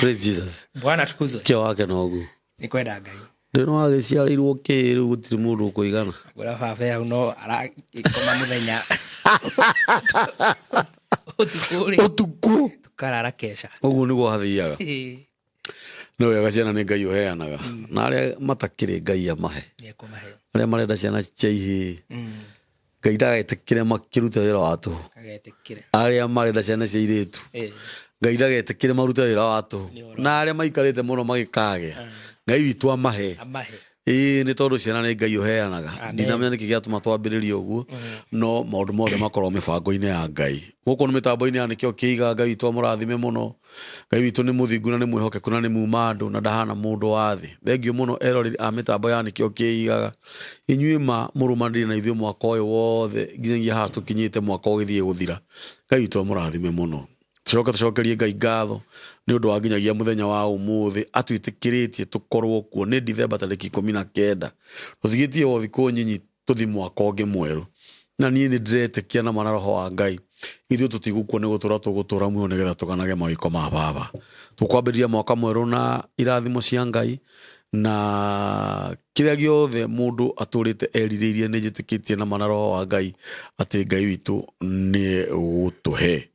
Praise Jesus. Bwana tukuzwe. Kĩo wake noguo. Nĩ kwenda Ngai. Ndĩ no wagĩciarĩirwo kĩ rĩu gũtirĩ mũndũ ũkũigana. Ngwĩra baba hau no aragĩkoma mũthenya. Ũtukũ rĩ. Ũtukũ. Tũkarara keca. Ũguo nĩguo hathiaga. Ĩĩ. Nĩ wega ciana nĩ Ngai ũheanaga. Na arĩa matakĩrĩ Ngai amahe. Nĩekũmahe. Arĩa marenda ciana cia ihĩĩ. Ngai ndagetĩkĩre makĩrute wĩra wa tũhũ. Agetĩkĩre. Arĩa marenda ciana cia irĩtu. Ĩĩ. Ngai ndagetĩkĩre marute wĩra wa tũhũ. Nĩ ũhoro. Na arĩa maikarĩte mũno magĩkagĩa. Ngai witũ amahe. Amahe. Ĩĩ nĩ tondũ ciana nĩ Ngai ũheanaga. Amen. Ndinamenya nĩkĩ gĩatũma twambĩrĩrie ũguo, no maũndũ mothe makorwo mĩbango-inĩ ya Ngai. Gũkũ nĩ mĩtambo-inĩ ya nĩkĩo kĩiga Ngai witũ amũrathime mũno. Ngai witũ nĩ mũthingu na nĩ mwĩhokeku na nĩ muma andũ na ndahana mũndũ wa thĩ. Thengiũ mũno eroreri a mĩtambo ya nĩkĩo kĩigaga. Inyuĩ ma mũrũmanĩrĩire na ithuĩ mwaka ũyũ wothe nginyagia haha tũkinyĩte mwaka ũgĩthiĩ gũthira. Ngai witũ amũrathime mũno. Tũcoke tũcokerie Ngai ngatho nĩ ũndũ wa nginyagia mũthenya wa ũmũthĩ atwĩtĩkĩrĩtie tũkorwo kuo. Nĩ Dithemba tarĩki 19. Tũtigĩtie o thikũ nyinyi tũthi mwaka ũngĩ mwerũ. Na niĩ nĩ ndĩretĩkia na ma na roho wa Ngai ithuĩ tũtigũkua nĩ gũtũra tũgũtũra muoyo nĩgetha tũganage mawĩko ma baba. Tũkwambĩrĩria mwaka mwerũ na irathimo cia Ngai na kĩrĩa gĩothe mũndũ atũrĩte erirĩirie nĩ njĩtĩkĩtie na ma na roho wa Ngai atĩ Ngai witũ nĩ gũtũhe.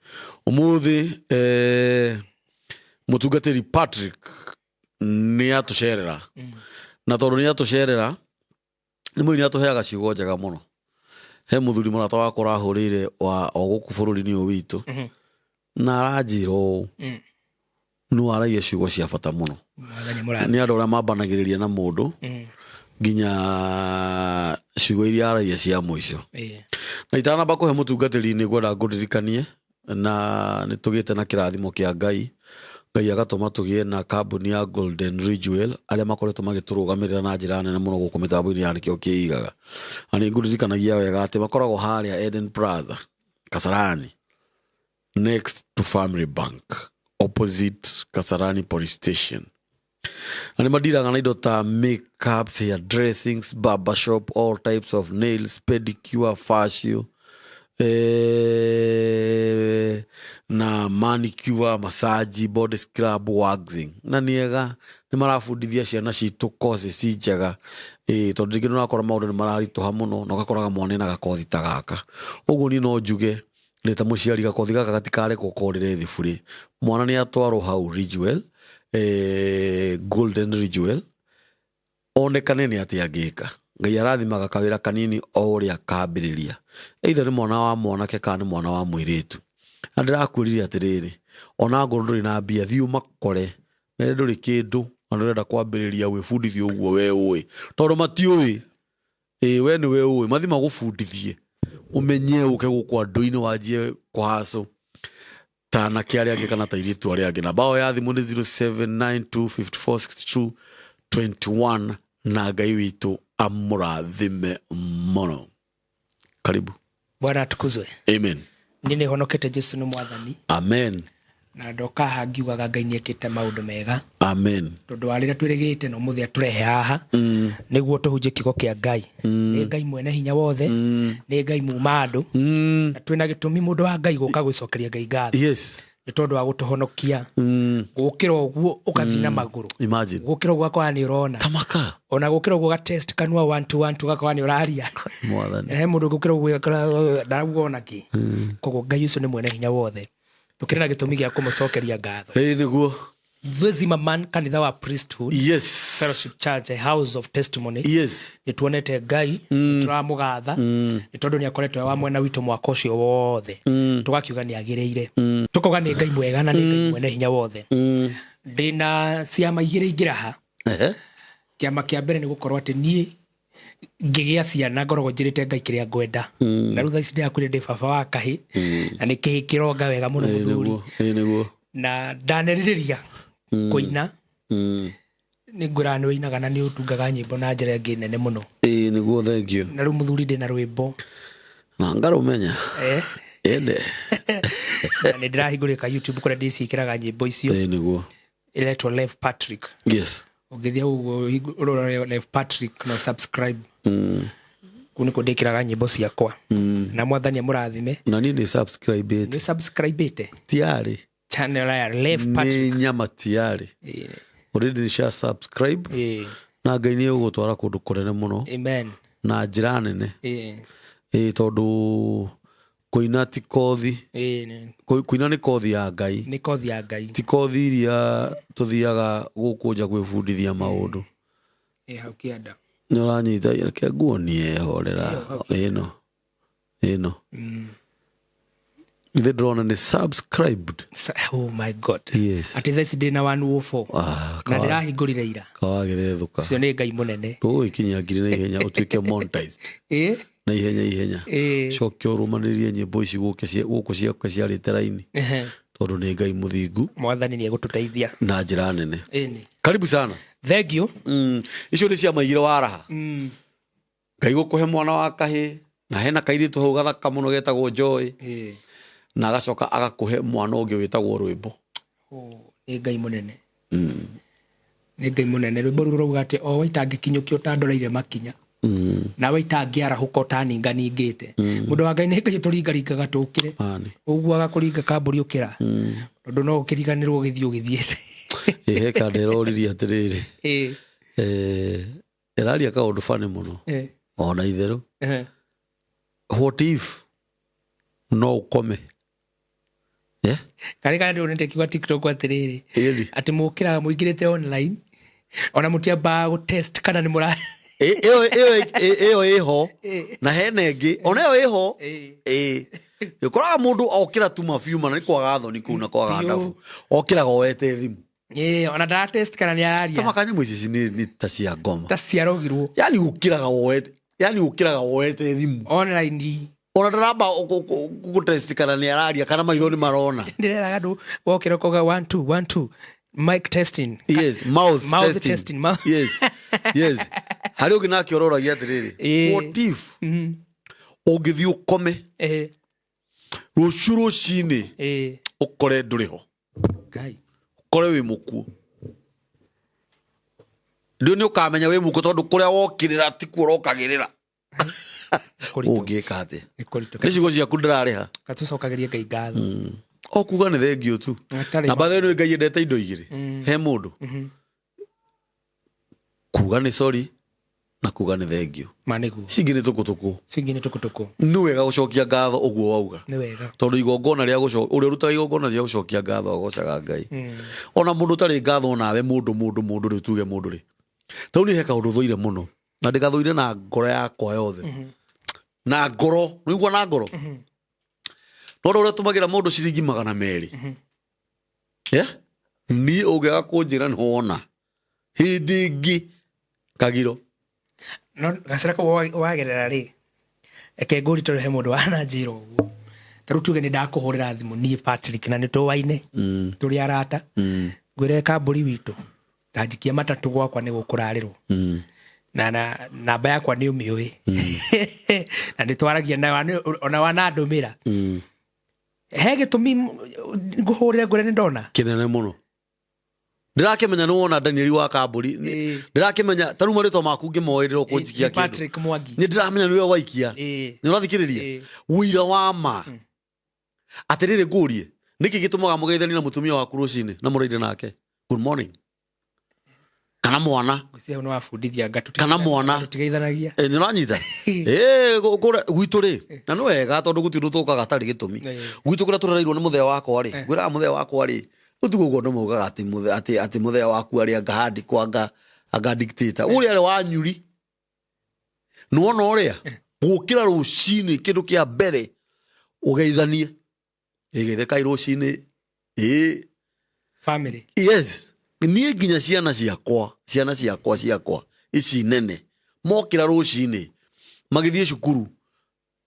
Ũmũthĩ mũtungatĩri Patrick nĩ atũcerera. Na tondũ nĩ atũcerera nĩ mũini atũheaga ciugo njega mũno. He mũthuri mũrata wakwa ũrahũrĩire wa o gũkũ bũrũri-inĩ ũyũ witũ na aranjĩra ũũ nĩ waragia ciugo cia bata mũno. Mwathani mũrathime. Nĩ andũ arĩa mambanagĩrĩria na mũndũ nginya ciugo iria aragia cia mũico. Na itanamba kũhe mũtungatĩri nĩ ngwenda ngũririkanie na nĩ tũgĩte na kĩrathimo kĩa Ngai. Ngai agatũma tũgĩe na kambuni ya Golden Ridgewell arĩa makoretwo magĩtũrũgamĩrĩra na njĩra nene mũno gũkũ mĩtambo-inĩ ya nĩkĩo kĩigaga. Na nĩ ngũririkanagia wega atĩ makoragwo harĩa Eden Plaza, Kasarani, next to Family Bank, opposite Kasarani Police Station. Na nĩ mandiraga na indo ta makeups, hair dressings, barber shop, all types of nails, pedicure, facial, na manicure, massage, body scrub, waxing. Na nĩ ega nĩ marabundithia ciana citũ courses njega. Tondũ rĩngĩ nĩ ũrakora maũndũ nĩ mararitũha mũno na ũgakoraga mwana ena gakothi ta gaka. Ũguo niĩ no njuge nĩ ta mũciari gakothi gaka gatikarekwo korĩre thĩ burĩ. Mwana nĩ atwarwo hau Ridgewell, Golden Ridgewell, onekane nĩ atĩa angĩka. Ngai arathimaga kawĩra kanini o ũrĩa kambĩrĩria. Either nĩ mwana wa mwanake kana nĩ mwana wa mũirĩtu. Na ndĩrakwĩrire atĩrĩrĩ, ona ngorwo ndũrĩ na mbia, thiĩ ũmakore, mere ndũrĩ kĩndũ, na ndũrenda kwambĩrĩria gwĩbundithia ũguo we ũĩ. Tondũ matiũĩ. Ĩĩ we nĩwe ũĩ, mathiĩ magũbundithie, ũmenye ũke gũkũ andũ-inĩ wanjie kũhacũ ta anake arĩa angĩ kana ta airĩtu arĩa angĩ. Namba yao ya thimũ nĩ 0792546221 na Ngai witũ amũrathime mũno. Karibu. Bwana atukuzwe. Amen. Niĩ nĩ honokete Jesu nĩ mwathani. Amen. Na ndoka haha ngiugaga Ngai nĩ ekĩte maũndũ mega. Amen. Tondũ wa rĩrĩa twĩrĩgĩte na ũmũthĩ atũrehe haha. Nĩguo tũhunjie kiugo kĩa Ngai. Nĩ Ngai mwene hinya wothe. Nĩ Ngai muma andũ. Na twĩna gĩtũmi mũndũ wa Ngai gũka gwĩcokeria Ngai ngatho. Yes. Nĩ tondũ wa gũtũhonokia. Gũkĩra ũguo ũgathiĩ na magũrũ. Imagine. Gũkĩra ũguo ũgakora nĩ ũrona. Tamaka. Ona gũkĩra ũguo ũgatest kanua 1 2 1 2 ũgakora nĩ ũraria. Mwathani. He mũndũ gũkĩra ũguo ũgakora ndarauga ona kĩ. Koguo Ngai ũcio nĩ mwene hinya wothe. Tũkĩrĩ na gĩtũmi gĩa kũmũcokeria ngatho. Ĩĩ nĩguo. Ithuĩ Zimmerman kanitha wa Priesthood. Yes. Fellowship Church, a house of testimony. Yes. Nĩ tuonete Ngai, nĩ tũramũgatha, nĩ tondũ nĩ akoretwo e wa mwena witũ mwaka ũcio wothe. Tũgakiuga nĩ agĩrĩire. Tũkauga nĩ Ngai mwega na nĩ Ngai mwene hinya wothe. Ndĩna ciama igĩrĩ ingĩraha. Kĩama kĩa mbere nĩ gũkorwo atĩ niĩ ngĩgĩa ciana ngoragwo njĩrĩte Ngai kĩrĩa ngwenda. Na rĩu thaa ici ndĩrakwĩra ndĩ baba wa kahĩ, na nĩ kĩhĩ kĩronga wega mũno mũthuri. Ĩĩ nĩguo. Na ndanerirĩria kũina. Nĩ ngwĩraga nĩ ũinaga na nĩ ũtungaga nyĩmbo na njĩra ĩngĩ nene mũno. Ĩĩ nĩguo, thank you. Na rĩu mũthuri ndĩna rwĩmbo. Na ngarũmenya. Ĩndĩ. Na nĩ ndĩrahingũrĩka YouTube kũrĩa ndĩciĩkĩraga nyĩmbo icio. Ĩĩ nĩguo. Ĩretwo Lev Patrick. Yes. Ũngĩthiĩ ũguo ũrore Lev Patrick no subscribe. Kũu nĩkuo ndĩkĩraga nyĩmbo ciakwa. Na mwathani amũrathime. Na niĩ nĩ subscribe-ĩte. Nĩ subscribe-ĩte? Tiarĩ. Channel ya Rev Nä Patrick. nyama tiarä already nä cia subscribe na Ngai nä gå twara kå ndå kå nene må no Amen. na njä ra nene. Ä tondå kũina ti kothi. Kũina nĩ kothi ya Ngai. Nä kothi ya Ngai. Ti kothi iria tũthiaga gũkũ nja gwĩbundithia maũndũ. Hau kĩanda. Nĩ ũranyita? Reke nguonie, horera. Ĩno ĩno ithe ndĩrona nĩ subscribed. Oh my God. Yes. Atä thaa ici ndä na 104. Ah, Na ndä rahingå rire ira. kawagĩrethũka. Ũcio nä Ngai må nene. Tũgũgĩkinyia 1,000 na ihenya ũtuĩke monetized na ihenya ihenya. Coke ũrũmanĩrĩrie nyĩmbo ici gũkũ ciake ciarĩte raini tondũ nĩ Ngai mũthingu. Mwathani nä egå tå teithia. Na njĩra nene. Ĩni. Karibu sana. Thank you. Icio nĩ cia maigire wa raha. Ngai gũkũhe mwana wa kahĩ na hena kairĩtu hau gathaka mũno getagwo Joy, na agacoka agakũhe mwana ũngĩ wĩtagwo Rwĩmbo. Oh, nä Ngai må nene, nä Ngai må nene. Rwä mbo rå rauga atä o waitangä kinyå ũtandoreire makinya nawe itangĩarahũka ũtaninganingä te. Må ndå wa Ngai, nä Ngai tå ringaringaga tå kä re. Mani. Ũguaga kå ringa kambå ri å kä ra tondå no å kä riganä rwo å gä thiä å gä thiä te. Ĩ he kanda ĩroririe atĩrĩrĩ, ĩraria kaũndũ bani mũno ona itherũ. What if no ũkome? Yeah? Karä karä ndä onete kiuga TikTok atä rä rä Ĩni. atä må kä raga må ingä rä te online ona må tiambaga gå test kana nä må ra. Ĩyo ĩho na hena ĩngĩ ona ĩyo ĩho. Ĩ ũkoraga mũndũ okĩra tu mabiuma na nĩ kwaga thoni kũu na kwaga Biũ. ndabu okĩraga oete thimũ. Ona ndara test kana nä araria. Tamaka nyamũ ici nĩ ta cia ngoma. Ta ciarogirwo. Yani ũkĩraga woete, yani ũkĩraga woete thimũ Online. Ona ndaramba gũtest kana nĩ araria kana maitho nĩ marona. Ndäreraga andå wokä ra ũkauga 1 2 1 2 mic testing. Yes, mouth, Mouth testing. testing, mouth. Yes, harĩ ũngĩ nake ũroragia atĩrĩrĩ, what if ũngĩthiĩ ũkome rũciũ rũcinĩ ũkore ndũrĩ ho? Ngai. Ũkore wĩ mũkuũ, ndũ nĩ ũkamenya wĩ mũkuũ tondũ kũrĩa wokĩrĩra tikuo ũrokagĩrĩra. Kũritũ. Ũngĩka atĩa? Nĩ kũritũ. Nĩ ciugo ciaku ndĩrarĩha. Gatũcokagĩrie Ngai ngatho. O kuga nĩ thengio tu. Hatarĩ. Na bathe nĩ Ngai endete indo igĩrĩ he mũndũ, kuga nĩ sorry na kuga nĩ thengio. Ma nĩguo. Ici ingĩ nĩ tũkũtũkũ. Cingĩ nĩ tũkũtũkũ. Nĩ wega gũcokia ngatho ũguo wauga. Nĩ wega. Tondũ igongona rĩa ũrĩa ũrutaga igongona cia gũcokia ngatho agocaga Ngai. Ona mũndũ ũtarĩ ngatho nawe mũndũ rĩ, tuge mũndũ rĩ, tau niĩ he kaũndũ thũire mũno na ndĩgathũire na ngoro yakwa yothe, na ngoro nĩigua na ngoro no ũrĩa ũtũmagĩra mũndũ ciringi 200. Yeah? Niĩ ũngĩaga kũnjĩra nĩ wona hĩndĩ ĩngĩ kagiro. No gacĩra kau wagerera rĩ, reke ngũri tondũ he mũndũ wananjĩra ũguo. Ta rĩu tuge nĩ ndakũhũrĩra thimũ niĩ Patrick na nĩ tũwaine, tũrĩ arata, ngwĩre kambũri witũ ndanjikia matatũ gwakwa nĩ gũkũrarĩrwo na namba yakwa nĩ ũmĩũĩ na nĩ twaragia nayo ona wanandũmĩra. He gĩtũmi ngũhũrĩre ngwĩre nĩ ndona? Kĩnene mũno. Ndĩrakĩmenya nĩ wona Danieli wa kambũri. Ndĩrakĩmenya ta rĩu marĩtwa maku ngĩmoĩrĩra ũkũnjikia Nĩ kĩndũ. Patrick Mwangi. Nĩ ndĩramenya nĩwe waikia. Nĩ ũrathikĩrĩria? Ũira wa ma atĩrĩrĩ, ngũrie nĩkĩ gĩtũmaga mũgeithanie na mũtumia waku rũcinĩ na mũraire nake good morning kana mwana? Ngwĩciria hau nĩ wabundithia nga. Kana mwana. Tũtigeithanagia. Nĩ ũranyita? Kũrĩa gwitũ rĩ, na nĩ wega tondũ gũtirĩ ũndũ tũkaga hatarĩ gĩtũmi. Gwitũ kũrĩa tũrereirwo nĩ mũthee wakwa rĩ, ngwĩraga mũthee wakwa rĩ, ũtugo ũguo andũ maugaga atĩ mũthee waku arĩ anga handikwo anga dictator ũrĩa arĩ wanyuri nĩwona ũrĩa gũkĩra rũcinĩ kĩndũ kĩa mbere ũgeithanie ĩgeithĩkai rũcinĩ ĩĩ. Family. Yes, niĩ nginya ciana ciakwa ici nene mokĩra rũcinĩ magĩthiĩ cukuru,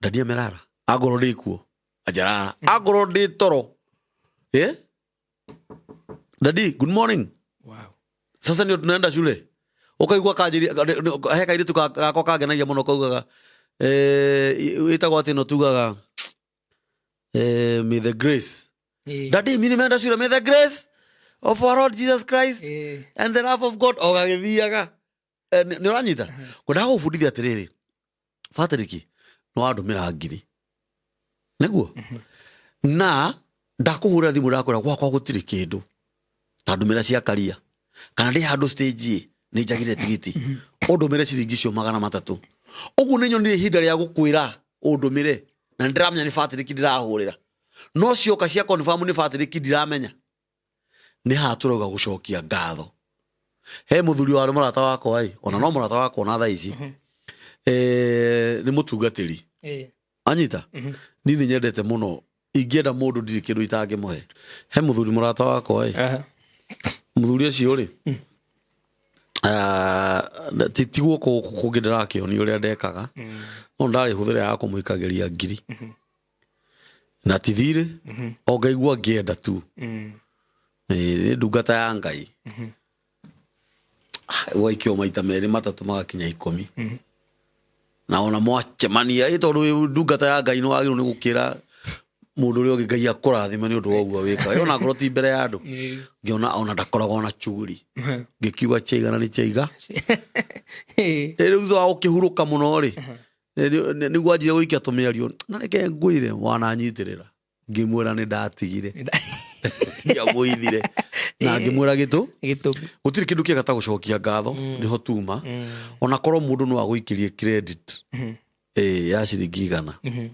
ndadi amerara angorwo ndĩ kuo anjarara angorwo ndĩ toro, eh? Daddy, good morning. Sasa ndio tunaenda shule ukaigua kanjiri he kairitu gakwa kangenagia muno kaugaga, ĩtagwo atĩ no tugaga, may the grace daddy, mi nimeenda shule, may the grace of our Lord Jesus Christ and the love of God o gagĩthiaga. Nĩ ũranyita? Ngwendaga gũbundithia atĩrĩrĩ, Patrick, nĩ wandũmĩra 1,000 nĩguo na Ndakũhũrĩra thimũ ndakwĩra gwakwa gũtirĩ kĩndũ, ta ndũmĩra cia karia kana ndĩ handũ stage ĩ, nĩ njagire tigiti, ũndũmĩre ciringi icio 300. Ũguo nĩ nyonire ihinda rĩa gũkwĩra ũndũmĩre, na nĩ ndĩramenya nĩ Patrick ndĩrahũrĩra, no cioka cia confirm nĩ Patrick ndiramenya. Nĩ haha tũrauga gũcokia ngatho. He mũthuri warĩ mũrata wakwa ĩ, ona no mũrata wakwa ona thaa ici, nĩ mũtungatĩri. Anyita niĩ nĩ nyendete mũno, ingĩenda mũndũ ndirĩ kĩndũ itangĩmũhe. He mũthuri mũrata wakwa ĩ, mũthuri ũcio rĩ, ti guoko gũkũ kũngĩ ndĩrakĩonio ũrĩa ndekaga, no ndarĩ hũthĩra ya kũmũikagĩria ngiri na ti thirĩ, o ngaigua ngĩenda tu. Nĩ ndungata ya Ngai. Gwaikio maita merĩ matatũ magakinya 10, na ona mwacemania ĩ, tondũ wĩ ndungata ya Ngai nĩ wagĩrĩirwo nĩ gũkĩra mũndũ ũrĩa ũngĩ Ngai akũrathime nĩ ũndũ wa ũguo wĩkaga, ona ngorwo ti mbere ya andũ. Ngĩona ona ndakoragwo na chuguri, ngĩkiuga ciaigana nĩ ciaiga. Rĩu thutha wa gũkĩhurũka mũno rĩ, nĩguo anjire gũikia tũmĩario, na reke ngwĩre wananyitĩrĩra, ngĩmwĩra nĩ ndatigire, ndiamũithire, na ngĩmwĩra gĩtũ Gĩtũmi. Gũtirĩ kĩndũ kĩega ta gũcokia ngatho. Nĩho tuma ona korwo mũndũ no agũikĩrie credit ya ciringi 100,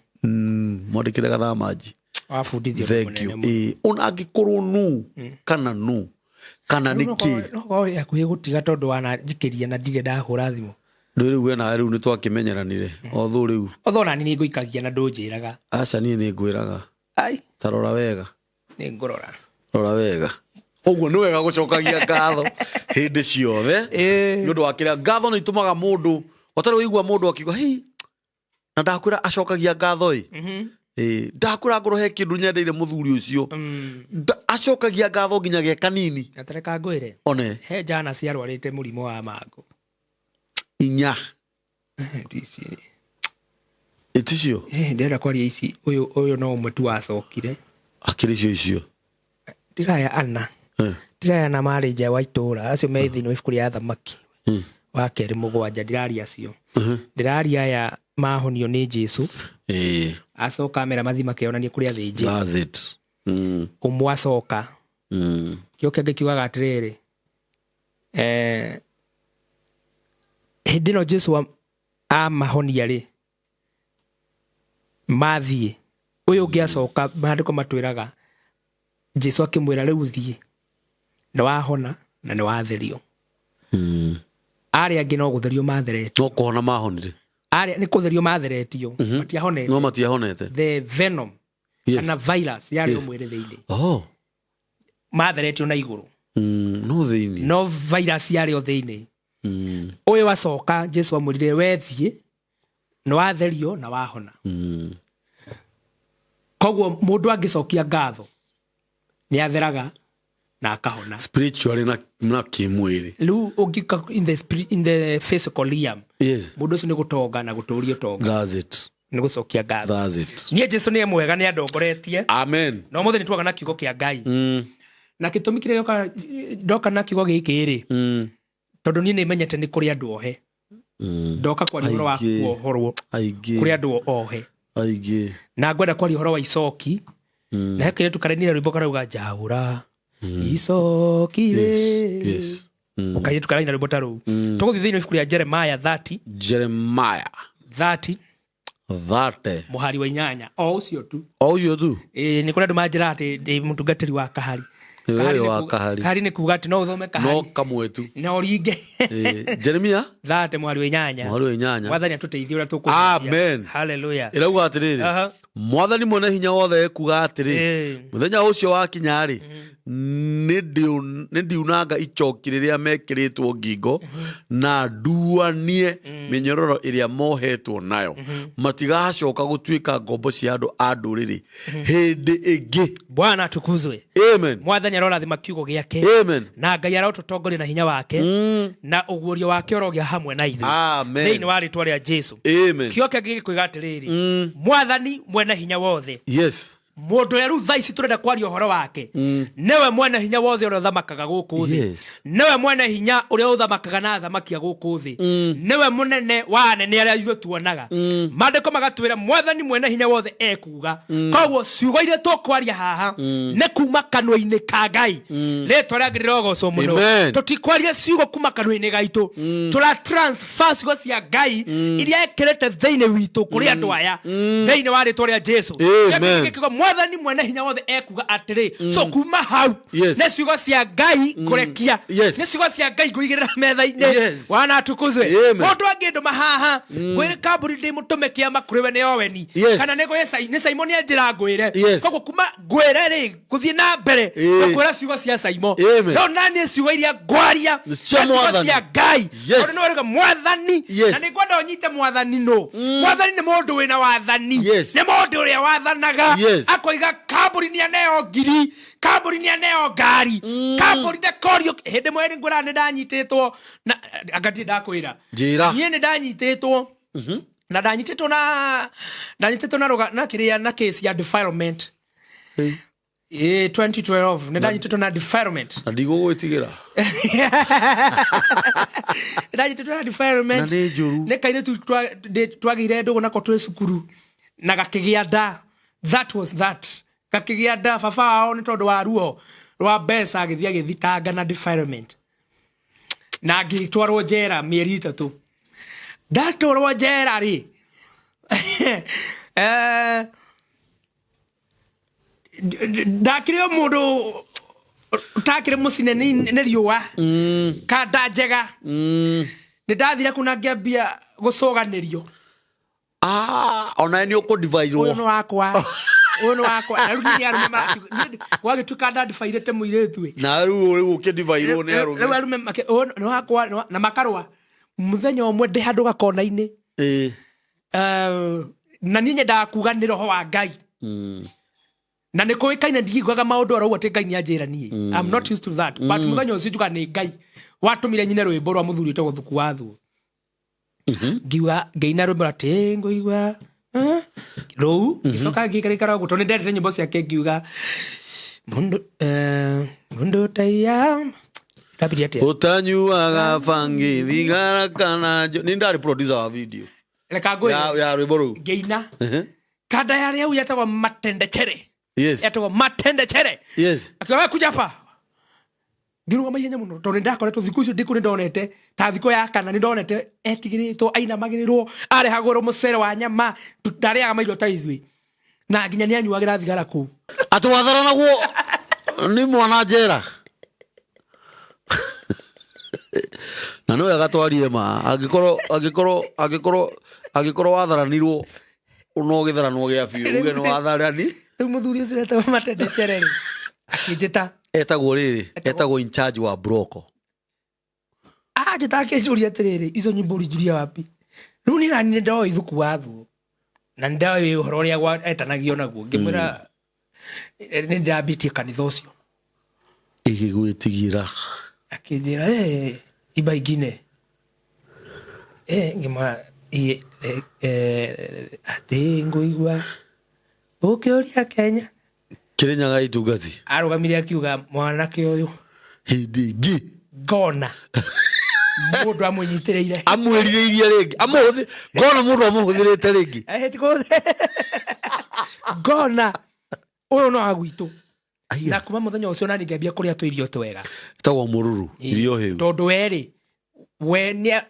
mwandĩkĩre gathamanji. Wabundithio. Thank you. Ona angĩkorwo nu kana nu kana nĩ kĩ. No korwo wĩ hakuhĩ gũtiga tondũ wananjikĩria na ndirĩ ndahũra thimũ. Ndũ rĩu we nawe rĩu nĩ twakĩmenyeranire otho rĩu. Otho nani nĩ ngũikagia na ndũnjĩraga. Aca, niĩ nĩ ngwĩraga. Ai. Ta rora wega. Nĩ ngũrora. Rora wega. Ũguo nĩ wega gũcokagia ngatho hĩndĩ ciothe, nĩ ũndũ wa kĩrĩa ngatho nĩ itũmaga mũndũ ũtarĩ ũigua mũndũ akiuga hei, na ndakwĩra acokagia ngatho ĩ. Ndakwĩra ngorwo he kĩndũ nyendeire mũthuri ũcio. Acokagia ngatho nginya ge kanini. Gatareka ngwĩre. One. He njana ciarwarĩte mũrimũ wa mangũ. Inya. Ici. Ĩticio. Ndĩrenda kwaria ici, ũyũ no ũmwe tu wacokire. Akĩrĩ cio icio. Ndigaya ana. Ndigaya na marĩ nja wa itũũra, acio me thĩinĩ wa ibuku rĩa Thamaki wa kerĩ 7, ndiraria acio. Ndĩraria aya mahonio nĩ Jesu. Acoka amera mathiĩ makeyonanie kũrĩ athĩnjĩri. That's it. Ũmwe acoka. Kĩo kĩngĩ kiugaga atĩrĩrĩ, hĩndĩ ĩno Jesu amahonia rĩ, mathiĩ, ũyũ ũngĩ acoka, maandĩko matwĩraga Jesu akĩmwĩra rĩu thiĩ, nĩ wahona na nĩ watherio. Arĩa angĩ no gũtherio matheretio. No kũhona mahonire. Arĩa nĩ kũtherio matheretio, matiahonete. No matiahonete. The venom kana virus yarĩ o mwĩrĩ thĩinĩ. Matheretio na igũrũ. No thĩinĩ. No virus yarĩ o thĩinĩ. Ũyũ acoka Jesu amwĩrire we thiĩ, nĩ watherio na wahona. Koguo mũndũ angĩcokia ngatho nĩ atheraga na akahona. Spiritually na kĩmwĩrĩ. Rĩu ũngĩka in the spirit, in the physical realm, mũndũ ũcio nĩ gũtonga na gũtũria ũtonga. That's it. Nĩ gũcokia ngatho. That's it. Niĩ Jesu nĩ mwega, nĩ andongoretie. Amen. Na ũmũthĩ nĩ twaga na kiugo kĩa Ngai. Na gĩtũmi kĩrĩa ndoka na kiugo gĩkĩ rĩ, tondũ niĩ nĩ menyete nĩ kũrĩ andũ ohe. Ndoka kwaria ũhoro wa Aingĩ. kuohorwo. Aingĩ. Kũrĩ andũ ohe. Aingĩ. Na ngwenda kwaria ũhoro wa icoki. Na he kĩrĩa tukarenire rwĩmbo karauga njaũra icoki rĩ. Ũkairĩtu karaina rwĩmbo ta rũu. Tũgũthiĩ thĩinĩ wa ibuku rĩa Jeremiah 30. Jeremiah 30. 30. Mũhari wa 8. O ũcio tu. O ũcio tu? Nĩ kũrĩ andũ manjĩraga atĩ ndĩ mũtungatĩri wa Kahari. Wewe Kahari wa Kahari. Kahari nĩ kuga atĩ no ũthome Kahari. No kamwe tu. Na ũringe. Jeremiah? 30 mũhari wa 8. Mũhari wa 8. Mwathani atũteithie ũrĩa tũkũhingia. Amen. Hallelujah. Ĩrauga atĩrĩrĩ, Mwathani mwene hinya wothe ekuga atĩrĩ, mũthenya ũcio wakinya rĩ, nĩ ndiunanga icoki rĩrĩa mekĩrĩtwo ngingo, na nduanie mĩnyororo ĩrĩa mohetwo nayo. Matigacoka gũtuĩka ngombo cia andũ a ndũrĩrĩ hĩndĩ ĩngĩ. Bwana atukuzwe. Amen. Mwathani arorathima kiugo gĩake. Amen. Na Ngai arotũtongoria na hinya wake. Na ũguũrio wake ũrogĩa hamwe na ithuĩ. Amen. Thĩinĩ wa rĩtwa rĩa Jesu. Amen. Kiugo kĩngĩ gĩkoiga atĩrĩrĩ, Mwathani mwene hinya wothe. Mũndũ ũrĩa rĩu thaa ici tũrenda kwaria ũhoro wake nĩwe mwene hinya wothe ũrĩa ũthamakaga gũkũ thĩ. Nĩwe mwene hinya ũrĩa ũthamakaga na athamaki a gũkũ thĩ. Nĩwe mũnene wa anene arĩa ithuĩ tuonaga. Maandĩko magatwĩra mwathani mwene hinya wothe ekuga. Koguo ciugo iria tũkwaria haha nĩ kuma kanua-inĩ ka Ngai. Rĩtwa rĩa Ngai rĩrogocwo mũno. Amen. Tũtikwaria ciugo kuma kanua-inĩ gaitũ, tũra transfer ciugo cia Ngai iria ekĩrĩte thĩinĩ witũ kũrĩ andũ aya thĩinĩ wa rĩtwa rĩa Jesu. Amen. Gĩkiuga mwathani mwene hinya wothe ekuga atĩrĩ. So kuma hau nĩ ciugo cia Ngai ngũrekia, nĩ ciugo cia Ngai ngũigĩrĩra metha-inĩ. Wana atukuzwe. Amen. Mũndũ angĩndũma haha ngwĩre kambuni ndĩmũtũme kĩama kũrĩ we nĩ Oweni kana nĩ gwĩ nĩ Simon anjĩra ngwĩre. Koguo kuma ngwĩre rĩ ngũthiĩ na mbere ngũkwĩra ciugo cia Simon. Amen. No naniĩ ciugo iria ngwaria Nĩ cia nĩ ciugo Mwathani. cia Ngai. Tondũ nĩwe ũrauga mwathani. Na nĩ ngwenda ũnyite mwathani nũ. Mwathani nĩ mũndũ wĩna wathani. Nĩ mũndũ ũrĩa wathanaga. Akoiga kambuni nĩ aneo ngiri, kambuni nĩ aneo ngari, kambuni ndakorio. Hĩndĩ ĩmwe nĩ ngwĩraga nĩ ndanyitĩtwo na anga ndirĩ ndakwĩra. Njĩra. Niĩ nĩ ndanyitĩtwo. Na ndanyitĩtwo na ndanyitĩtwo na rũga na kĩrĩa na case ya defilement. 2012 nĩ ndanyitĩtwo na defilement. Na ndigũgwĩtigĩra. Ndanyitĩtwo na defilement. Na nĩ njũru. Nĩ kairĩtu twagĩire ndũgũ nako twĩ cukuru na gakĩgĩa nda. That was that. Gakĩgĩa nda baba wao nĩ tondũ wa ruo rwa mbeca agĩthiĩ agĩthitanga na defilement. Na ngĩtwarwo njera mĩeri 3. Ndatwarwo njera rĩ, ndakĩrĩ o mũndũ ũtakĩrĩ mũcine nĩ riũa kanda njega. Nĩ ndathire kũu na ngĩambia gũcũganĩrio. Onawe nĩ ũkũdivairwo. Ũyũ nĩ wakwa. Ũyũ nĩ wakwa. Na rĩu niĩ arũme gwagĩtuĩka ndandibairĩte mũirĩtu ĩ. Na rĩu rĩu ũkĩdivairwo nĩ arũme. Rĩu arũme ũyũ nĩ wakwa, na makarũa. Mũthenya ũmwe ndĩ handũ gakona-inĩ. Na niĩ nyendaga kuga nĩ roho wa Ngai. Na nĩ kũĩkaine ndiguaga maũndũ oro ũguo atĩ Ngai nĩ anjĩra niĩ. I'm not used to that. But mũthenya ũcio njugaga nĩ Ngai watũmire nyine rwĩmbo rwa mũthuri wĩtagwo Thuku wa Thuo. Ngiuga ngĩina rwĩmbo atĩ ngũigua rũu ngĩcoka ngĩikarakara ũguo tondũ nĩ ndendete nyĩmbo ciake ngiuga mũndũ taiya ndambirie atĩa? Ũtanyuaga bangi thigara kana nĩ ndarĩ producer wa video. Reka ngwĩre. Ya rwĩmbo rũu. Ngĩina. Kanda ya rĩu yetagwo Matendechere. Yetagwo Matendechere. Akiuga, we kuja hapa. Ngĩrũgama ihenya mũno tondũ nĩndakoretwo thikũ icio ndĩkũ nĩndonete ta thikũ ya kana nĩndonete etigĩrĩtwo ainamagĩrĩrwo arehagũrwo mũcere wa nyama ndarĩaga mairio ta ithuĩ na nginya nĩanyuagĩra thigara kũu. Atĩ watharanagwo nĩ mwana njera. Na nĩ wega twarie ma angĩkorwo watharanirwo no gĩtharanwo gĩa biũ uge nĩ watharani. Rĩu mũthuri ũcio etagwo Matendechere rĩ akĩnjĩta. Etagwo rĩrĩ, etagwo in charge wa broko. Anjĩta akĩnjũria atĩrĩrĩ, ico nyimbo ũrinjuria wapi? Rĩu niĩ nani nĩndoĩ Thuku wa Thuo na nĩndoĩ ũhoro ũrĩa etanagio naguo. Ngĩmwĩra, nĩndambĩtie kanitha ũcio. Ĩgĩgwĩtigĩra. Akĩnjĩra, imba ingine. Ngĩmwĩra, atĩ ngũigua ũkĩũria Kenya. Kĩrĩnyaga itungati. Arũgamire akiuga mwanake ũyũ. Hĩndĩ ĩngĩ. Ngona. Mũndũ amũnyitĩrĩire. Amwĩrirĩirie rĩngĩ. Amũhũthĩ-, ngona mũndũ amũhũthĩrĩte rĩngĩ. Ti kũhũthĩra. Ngona. Ũyũ no wa gwitũ. Aya. Na kuma mũthenya ũcio nani ngĩambia kũrĩa tũirio twega. Tagwo mũruru, irio hĩu. Tondũ we rĩ, we nĩ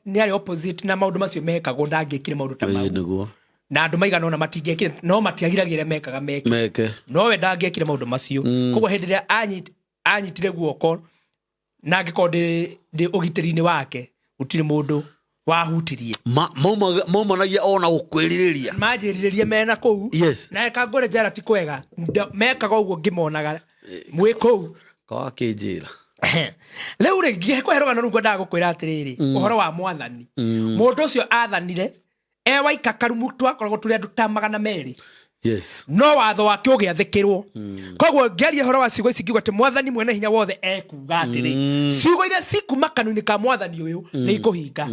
arĩ opposite na maũndũ macio mekagwo, ndangĩkire maũndũ ta mau. Nĩguo. Na andũ maigana ũna matingĩekire, no matiagiragia arĩa mekaga meke. Meke. No we ndangĩekire maũndũ macio. Koguo hĩndĩ ĩrĩa anyitire guoko na angĩkorwo ndĩ ũgitĩri-inĩ wake, gũtirĩ mũndũ wahutirie. Maumanagia ona gũkwĩrirĩria. Manjĩrirĩrie mena kũu. Na eka ngũre njera ti kwega. Mekaga ũguo ngĩmonaga mwĩ kũu. Kawa kĩnjĩra. Rĩu rĩ, ngĩkũhe rũgano rũu ngwendaga gũkwĩra atĩrĩrĩ, ũhoro wa mwathani. Mũndũ ũcio athanire, e waika karumu twakoragwo tũrĩ andũ ta 200. Yes. No watho wake ũgĩathĩkĩrwo. Koguo ngĩaria ũhoro wa ciugo ici, ngiuga atĩ Mwathani mwene hinya wothe ekuga atĩrĩ, ciugo iria cikuma kanua-inĩ ka Mwathani ũyũ nĩ ikũhinga,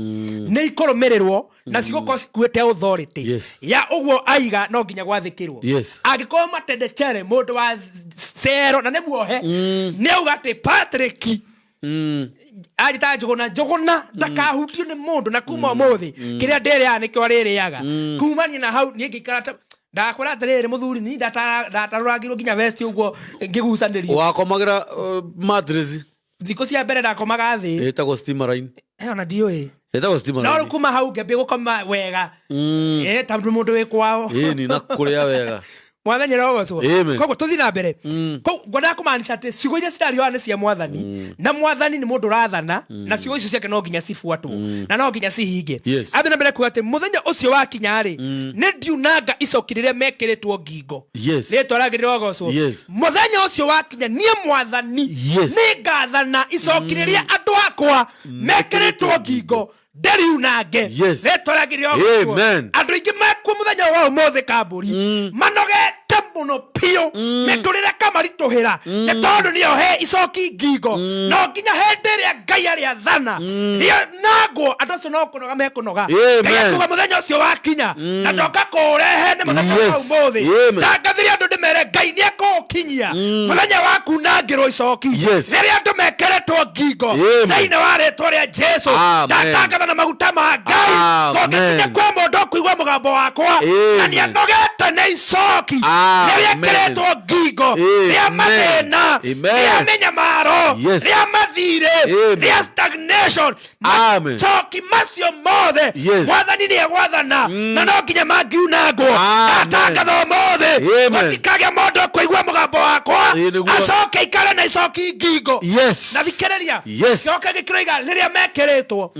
nĩ ikũrũmĩrĩrwo, na cigũkorwo cikuĩte authority ya ũguo aiga no nginya gwathĩkĩrwo. Angĩkorwo Matendechere, mũndũ wa cero na nĩ muohe, nĩ auga atĩ Patrick anjĩtaga Njũgũna, Njũgũna ndakahutio nĩ mũndũ, na kuma ũmũthĩ kĩrĩa ndĩrĩaga nĩkĩo arĩrĩaga, kumania na hau niĩ ngĩikara ta ndakwĩra atĩrĩrĩ, mũthuri, ni ndatarũrangirwo nginya vest ũguo ngĩgucanĩrio. Wakomagĩra mattress? Thikũ cia mbere ndakomaga thĩ. Ĩtagwo steamer line. Ona ndiũĩ. Ĩtagwo steamer No line. rĩu kuma hau ngĩambia gũkoma wega. Tondũ mũndũ wĩ kwao. Ĩni, na kũrĩa wega. Mwathani arogocwo. Amen. Koguo tũthiĩ na mbere. Koguo ngwendaga kũmaanisha atĩ ciugo iria cirario haha nĩ cia Mwathani, na Mwathani nĩ mũndũ ũrathana, na ciugo icio ciake no nginya cibuatwo na no nginya cihinge. Athiĩ na mbere kuga atĩ mũthenya ũcio wakinya rĩ, nĩ ndiunanga icoki rĩrĩa mekĩrĩtwo ngingo. Rĩtwa rĩake rĩrogocwo. Mũthenya ũcio wakinya, niĩ Mwathani nĩ ngathana icoki rĩrĩa andũ akwa mekĩrĩtwo ngingo ndĩriunange. Rĩtwa rĩake rĩrogocwo. Amen. Andũ aingĩ mekuo mũthenya wa ũmũthĩ, kambũri, manogete mũno biũ, mĩtũrĩre kamaritũhĩra nĩ tondũ nĩohe icoki ngingo. No nginya hĩndĩ ĩrĩa Ngai arĩathana nangwo, andũ acio no kũnoga mekũnoga. Amen. Ngai akuga mũthenya ũcio wakinya na ndoka kũũrehe nĩ mũthenya wa ũmũthĩ. Ndangathĩria andũ ndĩmere Ngai nĩ ekũũkinyia mũthenya wa kunangĩrwo icoki rĩrĩa andũ mekĩrĩtwo ngingo. Amen. Thĩinĩ wa rĩtwa rĩa Jesu, Amen. ndatangatha na maguta ma Ngai, Amen. kũngĩkinya kwĩ mũndũ ũkũigua mũgambo wakwa na Amen. nĩ anogete nĩ icoki Amen. rĩrĩa ĩkĩrĩtwo ngingo rĩa Amen. mathĩna, Amen. rĩa mĩnyamaro, rĩa mathirĩ, Amen. rĩa stagnation, Amen. macoki macio mothe, Mwathani nĩ egwathana na no nginya mangiunangwo. Amen. Ndatangatha ũmũthĩ, Amen. gũtikagĩa mũndũ ũkũigua mũgambo wakwa Ĩĩ, nĩguo. acoke ikare na icoki ngingo. Na thikĩrĩria, gĩoke gĩkĩroiga rĩrĩa mekĩrĩtwo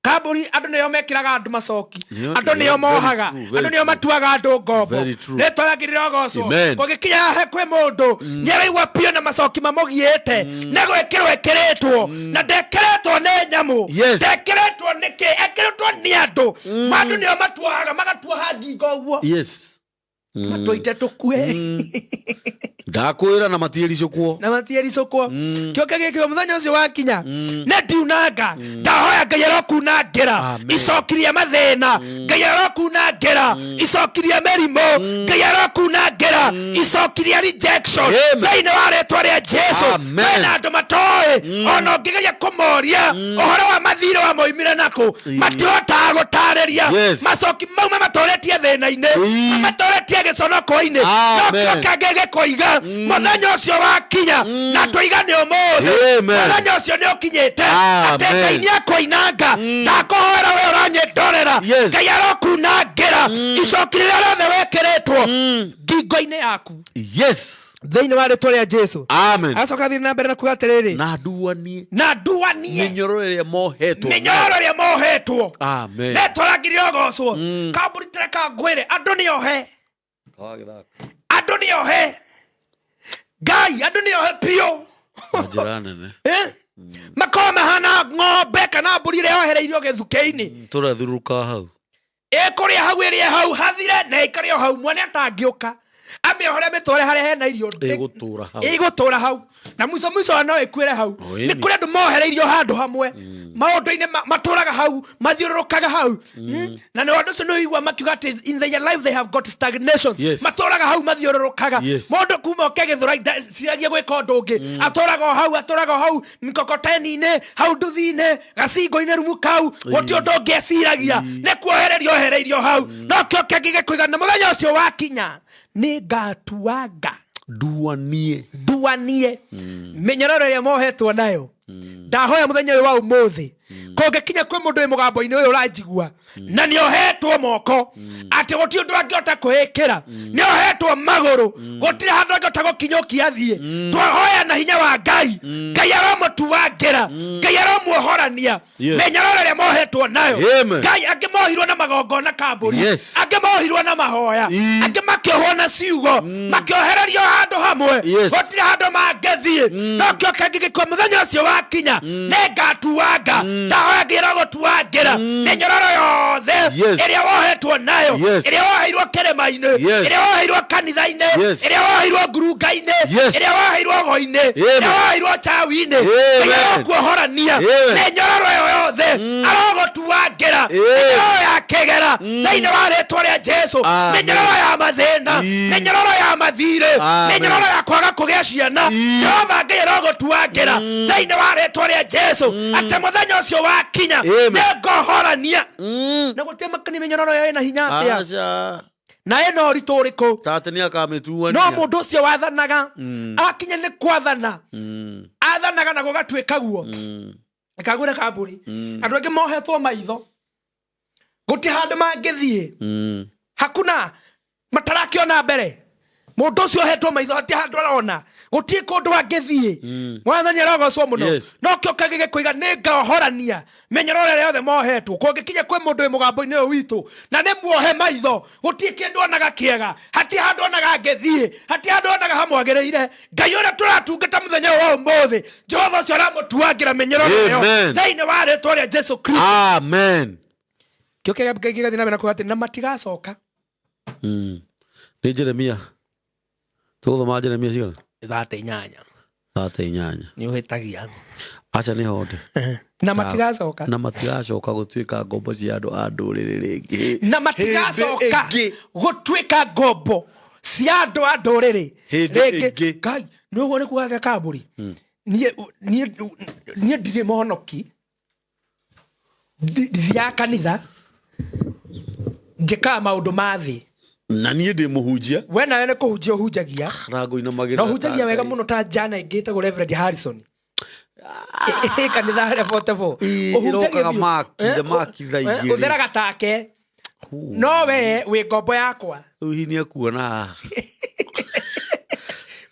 kambũri, andũ nĩo mekĩraga andũ macoki, andũ nĩo very mohaga, true, very andũ nĩo true. matuaga andũ ngombo. Very true. Rĩtwa rĩake rĩrogocwo. Amen. Kũngĩkinya he kwĩ mũndũ nĩaraigua biũ na macoki mamũgiĩte, nĩ gwĩkĩrwo ĩkĩrĩtwo, na ndekĩrĩtwo nĩ nyamũ, ndekĩrĩtwo nĩ kĩ, ekĩrĩtwo nĩ andũ. Andũ nĩo matuohaga, magatuoha ngingo ũguo, matũite tũkue. Ndakwĩra na matiericũkwo. Na matiericũkwo. Kĩoke gĩkĩo, mũthenya ũcio wakinya nĩ ndiunanga. Ndahoya Ngai arokunangĩra Amen. icoki rĩa mathĩna, Ngai arokunangĩra icoki rĩa mĩrimũ, Ngai arokunangĩra icoki rĩa rejection. Amen. Thĩinĩ wa rĩtwa rĩa Jesu. Amen. Kwĩna andũ matoĩ, ona ũngĩgeria kũmoria ũhoro wa mathirĩ wa moimire nakũ, matihotaga gũtarĩria. Macoki mau mamatũrĩtie thĩna-inĩ, mamatũrĩtie gĩconoko-inĩ. No Amen. kĩo kĩngĩ gĩkoiga mũthenya ũcio wakinya, na tũiga nĩ ũmũthĩ, Amen. mũthenya ũcio nĩ ũkinyĩte, atĩ Amen. Ngai nĩ akũinanga. Ndakũhoera we ũranyĩndorera, Ngai arokunangĩra icoki rĩrĩa rĩothe wekĩrĩtwo ngingo-inĩ yaku, thĩinĩ wa rĩtwa rĩa Jesu. Amen. Acoka thiĩ na mbere na kuga atĩrĩrĩ, na nduanie na nduanie mĩnyororo ĩrĩa mohetwo. Mĩnyororo ĩrĩa mohetwo. Amen. Rĩtwa rĩake rĩrogocwo. Kambũri, tereka ngwĩre, andũ nĩ ohe, andũ nĩ ohe, Ngai, andũ nĩ ohe biũ. Na njĩra nene. Eh? Makorwo mahana ng'ombe kana mbũri ĩrĩa yohereirio gĩthukĩ-inĩ, Tũrathiũrũrũka hau. Ĩkũrĩa hau, ĩrĩe hau hathire na ĩikare o hau. Mwene atangĩũka amĩohore amĩtware harĩa hena irio, Ĩgũtũra hau. Ĩgũtũra hau, na mwico mwico no ĩkuĩre hau. O, ĩni. Nĩ kũrĩ andũ mohereirio handũ hamwe maũndũ-inĩ, matũraga hau, mathiũrũrũkaga hau. Na nĩ andũ acio nĩ ũigua makiuga atĩ in their life they have got stagnations. Matũraga hau, mathiũrũrũkaga. Mũndũ kuma oke gĩthũrai ciragia gwĩka ũndũ ũngĩ, atũraga o hau, atũraga o hau mkokoteni-inĩ hau, nduthi-inĩ, gacingo-inĩ, rumu kau, gũtirĩ ũndũ ũngĩ eciragia, nĩ kuohererio ohereirio hau. No kĩo kĩngĩ gĩkũiga, na mũthenya ũcio wakinya nĩ ngatuanga, Nduanie, nduanie mĩnyororo ĩrĩa mohetwo nayo. Ndahoya mũthenya ũyũ wa ũmũthĩ, kũngĩkinya kwĩ mũndũ wĩ mũgambo-inĩ ũyũ ũranjigua na nĩ ohetwo moko atĩ gũtirĩ ũndũ angĩhota kwĩĩkĩra, nĩ ohetwo magũrũ, gũtirĩ handũ angĩhota gũkinyũkia athiĩ, twahoya na hinya wa Ngai, Ngai aromũtuangĩra, Ngai aromuohorania mĩnyororo ĩrĩa mohetwo nayo. Amen. Ngai, angĩ mohirwo na magongona, kambũri, angĩ mohirwo na mahoya, angĩ makĩohwo na ciugo, makĩohererio handũ hamwe, gũtirĩ handũ mangĩthiĩ. Angĩthiĩ no kĩo kĩngĩ gĩkua mũthenya ũcio wakinya nĩngatuanga. Ndahoya ngĩra gũtuangĩra mĩnyororo yothe Yes. ĩrĩa wohetwo nayo, Yes. ĩrĩa woheirwo kĩrĩma-inĩ, Yes. ĩrĩa woheirwo kanitha-inĩ, Yes. ĩrĩa woheirwo ngurunga-inĩ, Yes. ĩrĩa woheirwo go-inĩ, Amen. ĩrĩa woheirwo chawi-inĩ. Amen. Ngai arokuohorania Amen. mĩnyororo ĩyo yothe, arogũtuangĩra Amen. mĩnyororo ya kĩgera thĩinĩ wa rĩtwa rĩa Jesu, Amen. mĩnyororo ya mathĩna, Ii. mĩnyororo ya mathirĩ, Amen. mĩnyororo ya kwaga kũgĩa ciana. Ii. Jehova Ngai arogũtuangĩra thĩinĩ wa rĩtwa rĩa Jesu atĩ mũthenya ũcio wakinya Amen. nĩngohorania. Na gũtirĩ makani mĩnyororo ĩyo ĩna hinya atĩa Aca. na ĩna ũritũ ũrĩkũ, Tate nĩ akamĩtuania. no mũndũ ũcio wathanaga akinya nĩ kwathana athanaga na gũgatuĩka guo. Kagũre kambũri, andũ angĩ mohetwo maitho, gũtirĩ handũ mangĩthiĩ, hakuna matarakĩona mbere. Mũndũ ũcio ohetwo maitho hatirĩ handũ arona, gũtirĩ kũndũ angĩthiĩ. Mwathani arogocwo mũno. Yes. No kĩo kangĩ gĩkũiga nĩ ngaohorania mĩnyororo ĩrĩa yothe mohetwo. Kũngĩkinya kwĩ mũndũ wĩ mũgambo-inĩ ũyũ witũ na nĩ muohe maitho, gũtirĩ kĩndũ onaga kĩega, hatirĩ handũ onaga angĩthiĩ, hatirĩ handũ onaga hamwagĩrĩire, Ngai ũrĩa tũratungata mũthenya ũyũ wa ũmũthĩ, Jehova ũcio aramũtuangĩra mĩnyororo ĩyo Amen. thĩinĩ wa rĩtwa rĩa Jesu Kristo. Amen. Kĩo kĩrĩa Ngai gĩgathiĩ na mbere na kuuga atĩ na matigacoka. Nĩ Jeremia, tũgũthoma Jeremia cigana? 38. 38. Nĩ ũhĩtagia. Aca, nĩ honde. Na matigacoka. Na matigacoka gũtuĩka ngombo cia andũ a ndũrĩrĩ rĩngĩ. Na matigacoka Hĩndĩ ĩngĩ. gũtuĩka ngombo cia andũ a ndũrĩrĩ Hĩndĩ rĩngĩ. ĩngĩ. Ngai, nĩ ũguo nĩ kuga atĩa kambũri? Niĩ ndirĩ mũhonoki. Ndithiaga kanitha, njĩkaga maũndũ ma thĩ. Na niĩ ndĩ mũhunjia. We nawe nĩ kũhunjia ũhunjagia. Na ngũinamagĩrĩra. Na ũhunjagia wega mũno ta jana ĩngĩ ĩtagwo Reverend Harrison. Ĩ kanitha harĩa 44. Ĩ, Ũhunjagia ĩrokaga biũ. maki, Eh, maki thaa igĩrĩ. Ũtheraga take, no we wĩ ngombo yakwa. Rĩu hihi nĩ ekuona?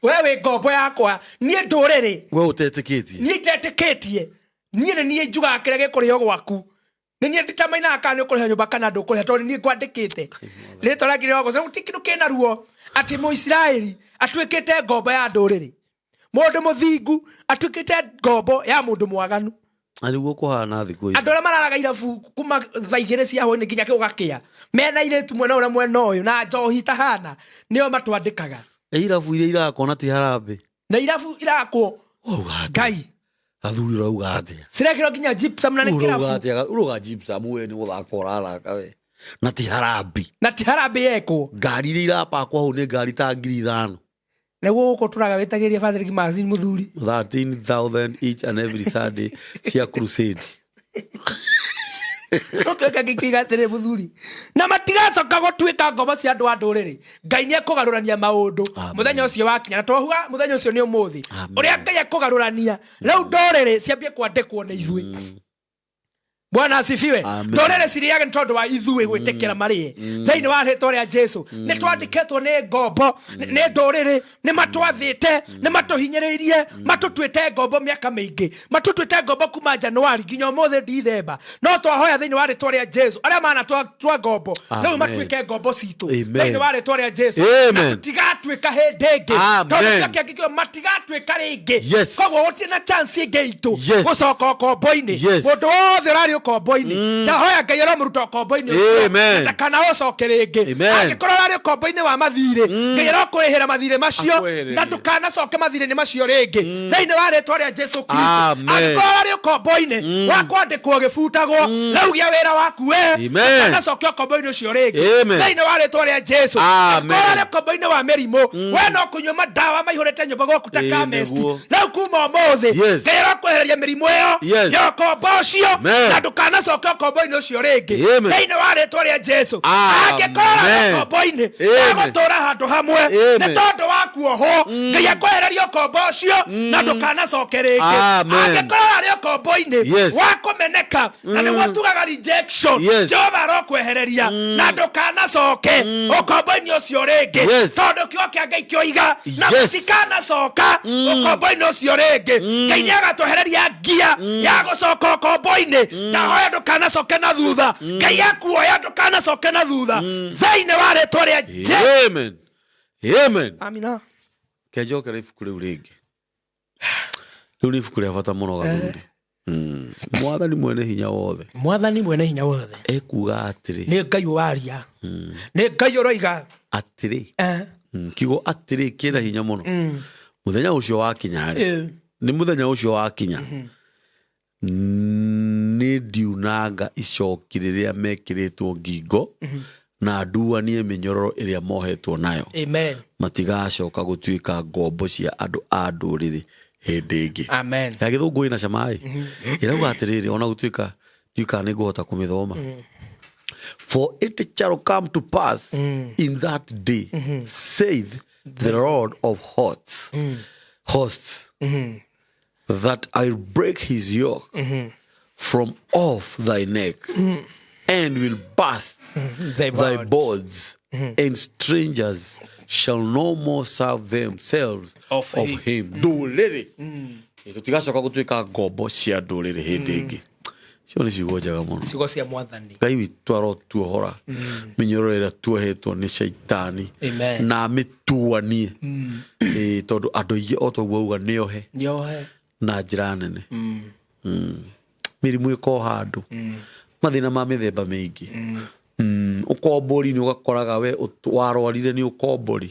We wĩ ngombo yakwa, niĩ ndũrĩrĩ. We ũtetĩkĩtie. Niĩ itetĩkĩtie, niĩ nĩ niĩ njugaga kĩrĩa gĩkũrĩhwo gwaku, nĩ niĩ nditamainaga kana nĩ ũkũrĩha nyũmba kana ndũkũrĩha, tondũ nĩ niĩ ngwandĩkĩte rĩtwa rĩa ngiri rogo. Gũtirĩ kĩndũ kĩna ruo atĩ Mũisiraeli atuĩkĩte ngombo ya ndũrĩrĩ, mũndũ mũthingu atuĩkĩte ngombo ya mũndũ mwaganu. Na nĩguo kũhana thikũ ici. Andũ arĩa mararaga irabu kuma thaa 2 cia hwainĩ nginya kĩu gakĩa mena irĩtu mwena ũrĩa mwena ũyũ na njohi itahana, nĩo matwandĩkaga. Irabu iria irakwo na ti harambĩ. Na irabu irakwo. Ũrauga atĩa? Ngai. Athuri, ũrauga atĩa? Cirekĩrwo nginya gypsum na nĩ Ũrauga kĩrabu. atĩa? Ũrauga gypsum, we nĩ gũthaka ũrathaka we na ti harambĩ. Na ti harambĩ yekwo. Ngari iria irapakwo hau nĩ ngari ta 5,000. Nĩguo gũkũ tũraga wĩtagĩria Patrick Mazini mũthuri. 13,000 each and every Sunday cia crusade. Ngĩkiuga atĩrĩ mũthuri, na matigacoka gũtuĩka ngombo cia andũ a ndũrĩrĩ. Ngai nĩ ekũgarũrania maũndũ Amen. mũthenya ũcio wakinya, na twahuga mũthenya ũcio nĩ ũmũthĩ. Amen. Ũrĩa Ngai ekũgarũrania rĩu, ndũrĩrĩ ciambie kwandĩkwo nĩ ithuĩ. Bwana asifiwe. Amen. Ndũrĩrĩ cirĩage nĩ tondũ wa ithuĩ gwĩtĩkĩra marĩe thĩinĩ wa rĩtwa rĩa Jesu. Nĩ twandĩkĩtwo nĩ ngombo, nĩ ndũrĩrĩ, nĩ matwathĩte, nĩ matũhinyĩrĩirie, matũtuĩte ngombo mĩaka mĩingĩ, matũtuĩte ngombo kuma Januari nginya ũmũthĩ Ndithemba. No twahoya thĩinĩ wa rĩtwa rĩa Jesu, arĩa mana twa ngombo rĩu Amen. matuĩke ngombo citũ Amen. thĩinĩ wa rĩtwa rĩa Jesu. Amen. Na tũtigatuĩka hĩndĩ ĩngĩ. Amen. Tondũ kĩo kĩngĩ matigatuĩka rĩngĩ. Yes. Koguo gũtirĩ na chance ĩngĩ itũ Yes. gũcoka ũkombo-inĩ. Yes. Mũndũ wothe ũrarĩ ũkombo-inĩ, ndahoya Ngai aromũruta ũkombo-inĩ ũcio, Amen. na ndakana ũcoke rĩngĩ. Amen. Angĩkorwo ũrarĩ ũkombo-inĩ wa mathirĩ, Ngai arokũrĩhĩra mathirĩ macio Akwehererie. na ndũkanacoke mathirĩ-inĩ macio rĩngĩ thĩinĩ wa rĩtwa rĩa Jesu Kristo. Amen. Angĩkorwo ũrarĩ ũkombo-inĩ wa kwandĩkwo gĩbutagwo, rĩu gĩa wĩra waku we, Amen. ndũkanacoke ũkombo-inĩ ũcio rĩngĩ Amen. thĩinĩ wa rĩtwa rĩa Jesu. Amen. Angĩkorwo ũrarĩ ũkombo-inĩ wa mĩrimũ, we no kũnyua madawa maihũrĩte nyũmba gwaku ta Ĩĩ, kamesti, nĩguo. rĩu kuma ũmũthĩ Yes. Ngai arokwehereria mĩrimũ ĩyo Yes. ya ũkombo ũcio Amen. na ndũkanacoke ũkombo-inĩ ũcio rĩngĩ Amen. thĩinĩ wa rĩtwa rĩa Jesu. Amen. Angĩkorwo ũrarĩ ũkombo-inĩ Amen. wa gũtũũra handũ hamwe Amen. nĩ tondũ wa kuohwo, Ngai akwehereria ũkombo ũcio na ndũkanacoke rĩngĩ. Amen. Angĩkorwo ũrarĩ ũkombo-inĩ Yes. wa kũmeneka na nĩguo tugaga rejection, Yes. Jehova arokwehereria na ndũkanacoke ũkombo-inĩ ũcio rĩngĩ, Yes. tondũ kiugo kĩa Ngai kĩoiga na Yes. mũtikanacoka ũkombo-inĩ ũcio rĩngĩ. Ngai nĩ agatwehereria ngia ya gũcoka ũkombo-inĩ. Ndahoya ndũkanacoke na thutha. Ngai akuoya ndũkanacoke na thutha thĩinĩ wa rĩtwa rĩa Jesu. Amen, amen. Amina. Kenjokera ibuku rĩu rĩngĩ. Rĩu nĩ ibuku rĩa bata mũno gathuri. Mwathani mwene hinya wothe. Mwathani mwene hinya wothe. Ekuga atĩrĩ. Nĩ Ngai waria. Nĩ Ngai ũroiga. Atĩrĩ. Kiugo atĩrĩ kĩna hinya mũno. Mũthenya ũcio wakinya rĩ. Nĩ mũthenya ũcio wakinya. Nĩ ndiunanga icoki rĩrĩa mekĩrĩtwo ngingo na nduanie mĩnyororo ĩrĩa mohetwo nayo. Amen. Matigacoka gũtuĩka ngombo cia andũ a ndũrĩrĩ hĩndĩ ĩngĩ. Amen. Ya gĩthũngũ ĩna cama ĩ. Ĩrauga atĩrĩrĩ, ona gũtuĩka ndiũĩ kana nĩ ngũhota kũmĩthoma. For it shall come to pass in that day, saith the Lord of hosts, hosts, that I break his yoke from off thy neck and will burst Thy thy bonds. bonds, and strangers shall no more serve themselves Of of him. Ndũrĩrĩ. Tũtigacoka gũtuĩka ngombo cia ndũrĩrĩ hĩndĩ ĩngĩ. Icio nĩ ciugo njega mũno. Ciugo cia mwathani. Ngai witũ arotuohora mĩnyororo ĩrĩa tuohetwo nĩ caitani Amen. na amĩtuanie. Tondũ andũ aingĩ o ta ũguo auga nĩohe Nĩohe. na njĩra nene. Mĩrimũ ĩkoha andũ. Mathĩna ma mĩthemba mĩingĩ. Ũkombori nĩ ũgakoraga we warwarire nĩ ũkombori.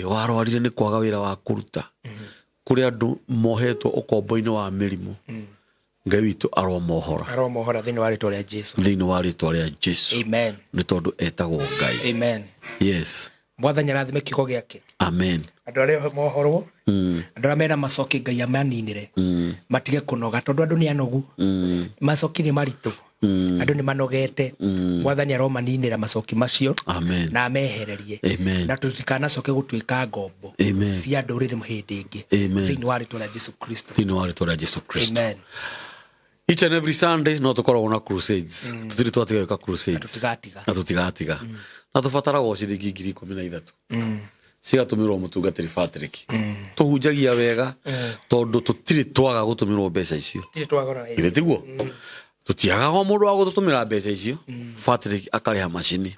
Warwarire nĩ kwaga wĩra wa kũruta. Kũrĩ andũ mohetwo ũkombo-inĩ wa mĩrimũ. Ngai witũ aromohora. Aromohora thĩinĩ wa rĩtwa rĩa Jesu. Thĩinĩ wa rĩtwa rĩa Jesu. Amen. Nĩ tondũ etagwo Ngai. Amen. Yes. Mwathani arathime kiugo gĩake. Amen. Andũ arĩa mohorwo, andũ arĩa mena macoki Ngai amaninĩre, matige kũnoga tondũ andũ nĩ anogu. Macoki nĩ maritũ. Andũ nĩ manogete. Mwathani aromaninĩra macoki macio. Amen. Na amehererie. Amen. Na tũtikanacoke gũtuĩka ngombo Amen. cia ndũrĩrĩ hĩndĩ ĩngĩ. Amen. Thĩinĩ wa rĩtwa rĩa Jesu Kristo. Thĩinĩ wa rĩtwa rĩa Jesu Kristo. Amen. Each and every Sunday no tũkoragwo na crusades. Tũtirĩ twatiga gwĩka crusades. Tũtigatiga. Na tũtigatiga. Na tũbataragwo ciringi 13,000. Cigatũmĩrwo mũtungatĩri Patrick. Tũhunjagia wega tondũ tũtirĩ twaga gũtũmĩrwo mbeca icio. Tũtirĩ twagora hĩndĩ. Githĩ tiguo? Tũtiagaga mũndũ wa gũtũtũmĩra mbeca icio. Patrick akarĩha macini.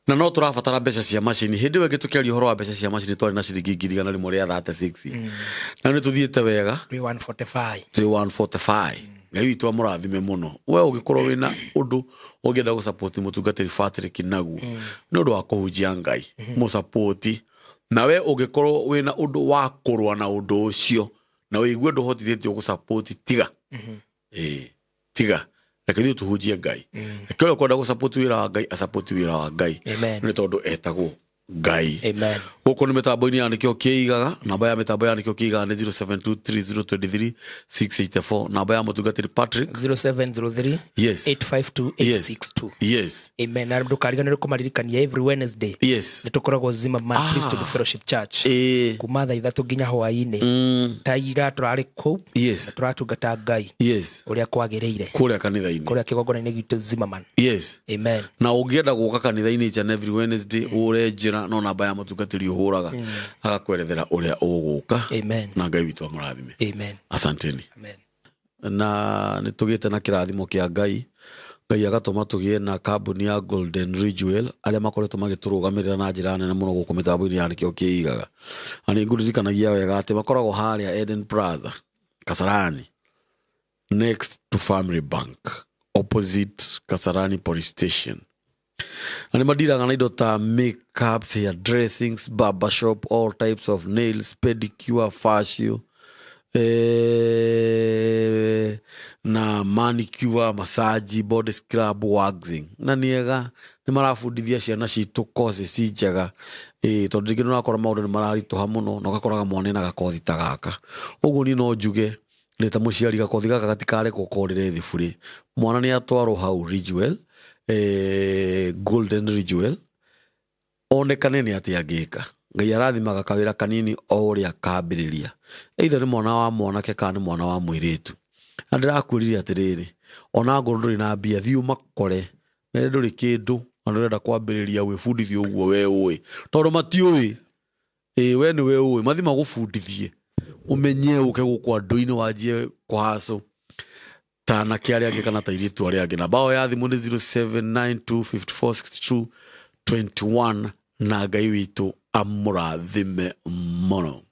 Na no tũrabatara mbeca cia macini. Hĩndĩ ĩyo ĩngĩ tũkĩaria ũhoro wa mbeca cia macini twarĩ na ciringi 136,000. Na nĩ tũthiĩte wega. Twĩ 145. Twĩ 145. Ngai witũ amũrathime mũno. We ũngĩkorwo wĩna ũndũ ũngĩenda gũsupport mũtungatĩri Patrick naguo, nĩ ũndũ wa kũhunjia Ngai, mũsupport. Na we ũngĩkorwo wĩna ũndũ wa kũrũa na ũndũ ũcio, na ũigue ndũhotithĩtio gũsupport, tiga. Tiga. Reke ithuĩ tũhunjie Ngai. Reke ũrĩa ũkwenda gũsupport wĩra wa Ngai, asupport wĩra wa Ngai. Amen. Nĩ tondũ etagwo Ngai. Amen. Gũkũ nĩ mĩtambo-inĩ ya Nĩkĩo Kĩigaga. Namba ya mĩtambo ya Nĩkĩo Kĩigaga nĩ 0723023684. Namba ya mũtungatĩri Patrick 0703 Yes. 852 Yes. 862. Yes. Amen. Na ndũkariganĩrwo kũmaririkania every Wednesday. Yes. Nĩ tũkoragwo Zimmerman Priesthood Fellowship Church. Kuma thaa 3 nginya hwaĩ-inĩ. Ta ira tũrarĩ kũu. Yes. Na tũratungata Ngai. Yes. Ũrĩa kwagĩrĩire. Kũrĩa kanitha-inĩ. Kũrĩa kĩgongona-inĩ gitũ Zimmerman. Yes. Amen. Na ũngĩenda gũka kanitha-inĩ each and every Wednesday, ũre njĩra no namba ya mũtungatĩri ũhũraga agakwerethera ũrĩa ũgũka. Amen. Na Ngai witũ amũrathime. Amen. Asanteni. Amen. Na nĩ tũgĩte na kĩrathimo kĩa Ngai. Ngai agatũma tũgĩe na kambuni ya Golden Ridgewell arĩa makoretwo magĩtũrũgamĩrĩra na njĩra nene mũno gũkũ mĩtambo-inĩ ya Nĩkĩo Kĩigaga. Na nĩ ngũririkanagia wega atĩ makoragwo harĩa Eden Plaza, Kasarani, next to Family Bank, opposite Kasarani Police Station. Na nĩ mandiraga na indo ta makeups, hair dressings, barber shop, all types of nails, pedicure, facial, na manicure, massage, body scrub, waxing. Na nĩ ega, nĩ marabundithia ciana citũ courses ci njega. Tondũ rĩngĩ nĩ ũrakora maũndũ nĩ mararitũha mũno, na ũgakoraga mwana ena gakothi ta gaka. Ũguo niĩ no njuge, nĩ ta mũciari gakothi gaka gatikarekwo korĩre thibũrĩ. Mwana nĩ atwarwo hau Ridgewell, Golden Ridgewell, onekane nĩ atĩa angĩka. Ngai arathimaga kawĩra kanini o ũrĩa kambĩrĩria. Either nĩ mwana wa mwanake kana nĩ mwana wa mũirĩtu. Na ndĩrakwĩrire atĩrĩrĩ, ona ngorwo ndũrĩ na mbia, thiĩ ũmakore, mere ndũrĩ kĩndũ, na ndũrenda kwambĩrĩria gwĩbundithia ũguo we ũĩ. Tondũ matiũĩ. We nĩwe ũĩ, mathiĩ magũbundithie. Ũmenye ũke gũkũ andũ-inĩ wanjie kũhacũ. Ta anake arĩa angĩ kana ta airĩtu arĩa angĩ. Namba yao ya thimũ nĩ 0792546221 na Ngai witũ amũrathime mũno.